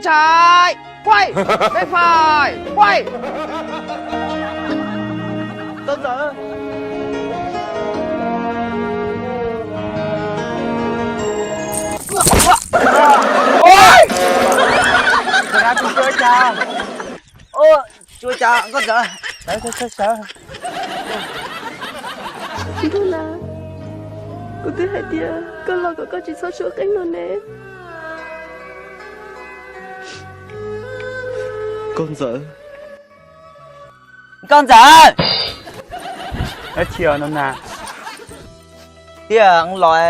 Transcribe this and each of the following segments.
Trái, quay, bên phải, quay. Tao Dawm. Ua cas, ua cas, nkauj ntxawm. Sawv, sawv, sawv, sawv. Ntuj na, kuv twb hais tias koj los kom koj tsis txhob tshuab qeej no ne. Nkauj ntxawm. Nkauj ntxawm. Dab tsi os no na? Tiag los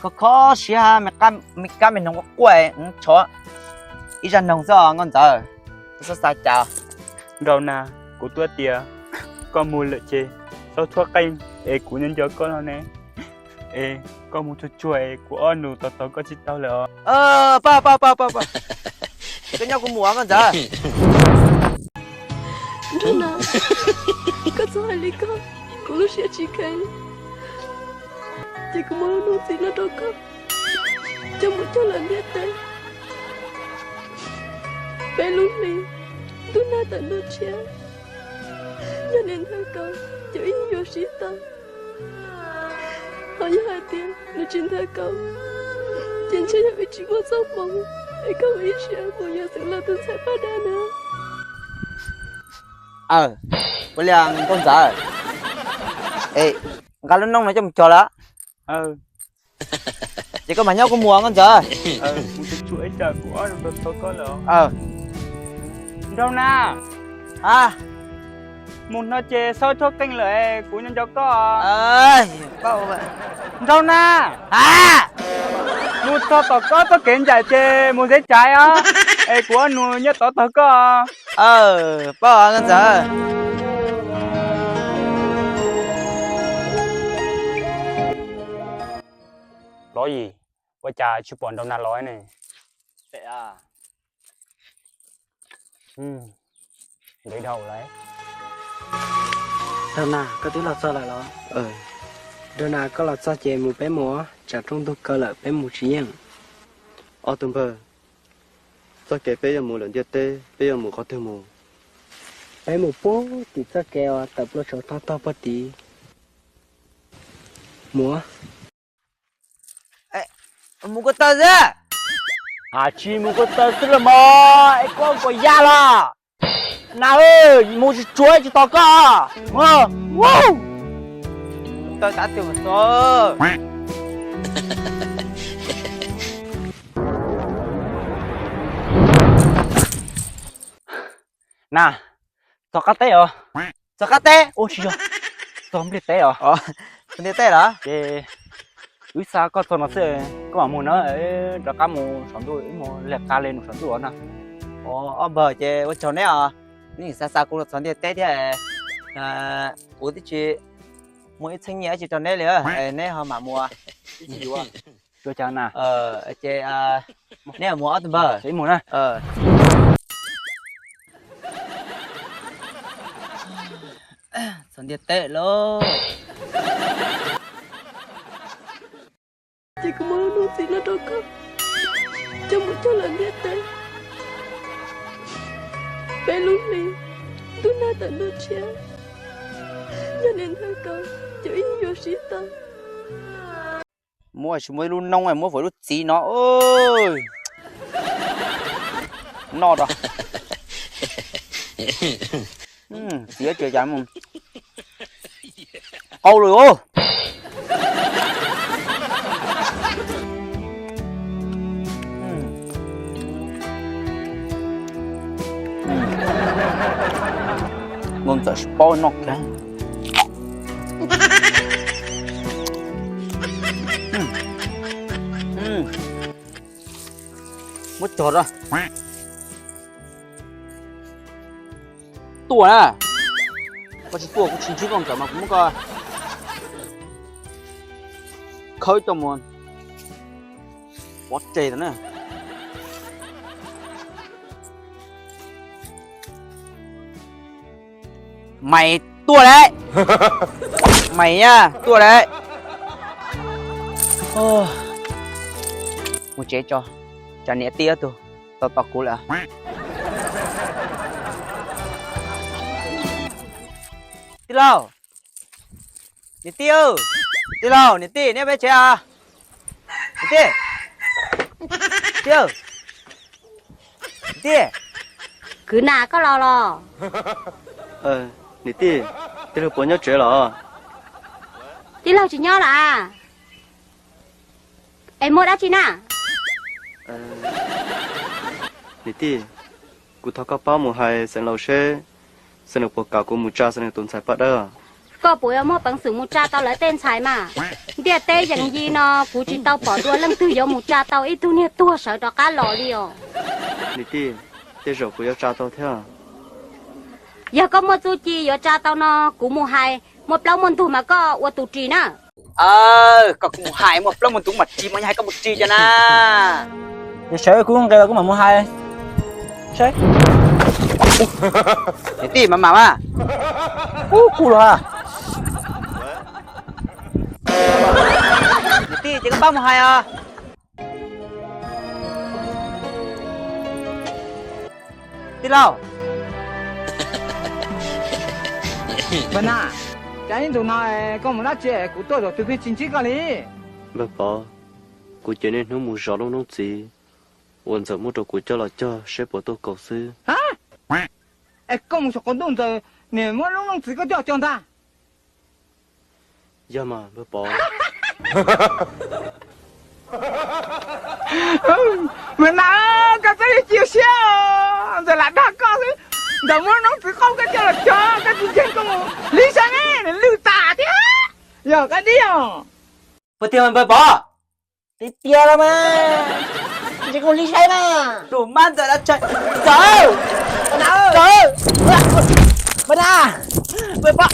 kho kho siab, me kab me noog quaj quaj, tshov ib zaj noog xwb os nkauj ntxawm. Koj xav xav cas? Nraug na, kuv twb tias koj mus lawm ces txhob tshuab qeej es kuv nyob nco koj no ne. Es koj mus tsuag tsuag es kuv ob nus tos tos koj tsis tau lawm os. Pab, pab, pab, pab, pab. Koj nyob kuv mus nkauj ntxawm. Nraug na, koj txhob hais li ko, kuv lub siab tsis kheev. Ces kuv muab lub nuj txiv no rau koj, coj mus cog lawm ntiaj teb. Peb lub hli ntuj nag tawm ntuj tshiab, yog nws nthav koj ces wb yeej yuav sib tau. Ho yog hais tias nws tsis nthav koj, ces ntshe yog wb tsis muaj txoj hmoov es koj mus ib siab mus yuav Xeev Laus tus ntxhais paj dab na. Aw, ua li nkauj ntxawm, nqa lub noob no coj mus cog lawm. Ces koj mam nyob kuv mus nkauj ntxawm. Nraug na, a, mus no ces txhob tshuab qeej lawm es kuv nyob nco koj. Nraug na, a, mus txog tom koj txoj kev ncaim ces mus zeb tsaiv os, es kuv ob nus nyob tod tos koj. Pab nkauj ntxawm. Los yim, ua cas tsis pom nraug na los ne? Ntev dhau lawm. Nraug na, koj twb los txog lawm los? Nraug na, koj los txog ces mus peb mus, tsam rooj ntug kaw lawm peb mus tsis yeej. Ob tug npawg, txoj kev peb yuav mus lawm ntiaj teb, peb yuav mus qhov twg mus? Peb mus puag tim txoj kev uas tawm plua tshauv tog tog puag tid mus. Mus ko taw xwb. Tsis mus ko taw xwb los mas es koj kuas yaj los? Na, mus tsuag tsuag tsis tos koj. Taw tab twg mas txog. Na, txog qab teb os. Txog qab teb? Ua tsis yog, txog npliag teb os. Npliag teb los? Ces wb xa koj txog no xwb, koj mam mus na, rov qab mus saum ntuj, wb mus lig qa li mus saum ntuj os na. Ob npawg ces ua tsaug neb os, neb xa xa kuv los txog ntiaj teb thiab. Kuv twb tsis muaj ib txheeb nyiaj dab tsi rau neb li, neb ho mam mus. Ua cas na? Ces neb mus ob tug npawg, mus na. Txog ntiaj teb lauj. Ces kuv muab lub nuj txiv no rau koj, coj mus cog lawm ntiaj teb. Peb lub hli, ntuj nag tawm ntuj tshiab, yog nws nthav koj, ces wb yeej yuav sib tau. Muab tsis muaj ib lub noob, muab fuam lub txiv no. Noj rau. Txiv tsis cas mus qau lawm os. Nkauj ntxawm tsis paub noj kiag. Muab cog rau. Tuaj na. Koj tsis tuaj kuv tsis ntsib koj ntxawm mas kuv muab koj khawb coj mus pov tseg tau na. Mày tuaj đấy. Mày nha, tuaj đấy. Mus tsev tso, tsam niam tij ob tug Tos tos kuv lawm. Tij laug, niam tij, tij laug, niam tij, neb peb tsev os? Niam tij, tij, niam tij. Kwv Nas, koj los los? Niam tij, tij laug puas nyob tsev los? Tij laug tsis nyob lawm. Es muaj dab tsi na? Niam tij, kuv thov koj pab mus hais xeev laus seb xeev laus puas kam kuv mus tsa xeev laus tus ntxhais Paj Dawb. Koj puas yuav muaj peev xwm mus tsa tau lawv tej ntxhais mas? Ntiaj teb yees yig no kuv tsis tau pom dua leej twg yuav mus tsa tau ib tug niag tuag sawv rov qab los li os. Niam tij, tej zaum kuv yuav tsa tau thiab. Yog koj muaj txuj ci yuav tsa tau no kuv mus hais, muaj plaub muaj ntug mas koj ua tus ris na. Koj kuv mus hais, muaj plaub muaj ntug mas ris, mas yog hais koj mus ris cov na. Yog sawv kuv nqes los kuv mam mus hais. Niam tij, mam mam mas. Ub, kuv los ha. Niam tij, ces koj pab mus hais os. Tij laug. Npawg Nas, cas ib ntus no koj mus dab tsi kuv tuaj zaum twg pheej tsis ntsib koj li? Npawg Pov, kuv ces niaj hnub mus zov lub noob txiv uas Ntxawm muab rau kuv coj los cog seb puas tuaj kaus xwb. Es koj mus saum qaum ntuj Ntxawm niam muab lub noob txiv koj coj cog ntag? Yog mas npawg Pov. Npawg Nas, koj txhob li cia siab, Ntxawm lam dag koj xwb. Ntxawm muab noob txiv qaub koj coj los cog, koj tsis ntseeg koj mus hlib saib ne, nws lwj tas thiab. Yog koj dib os. Puas tiag mas npawg Pov? Tiag tiag los mas, ntseeg koj mus hlib saib mas. Tus mab Ntxawm, Ntxawm, Ntxawm, npawg Nas, npawg Pov.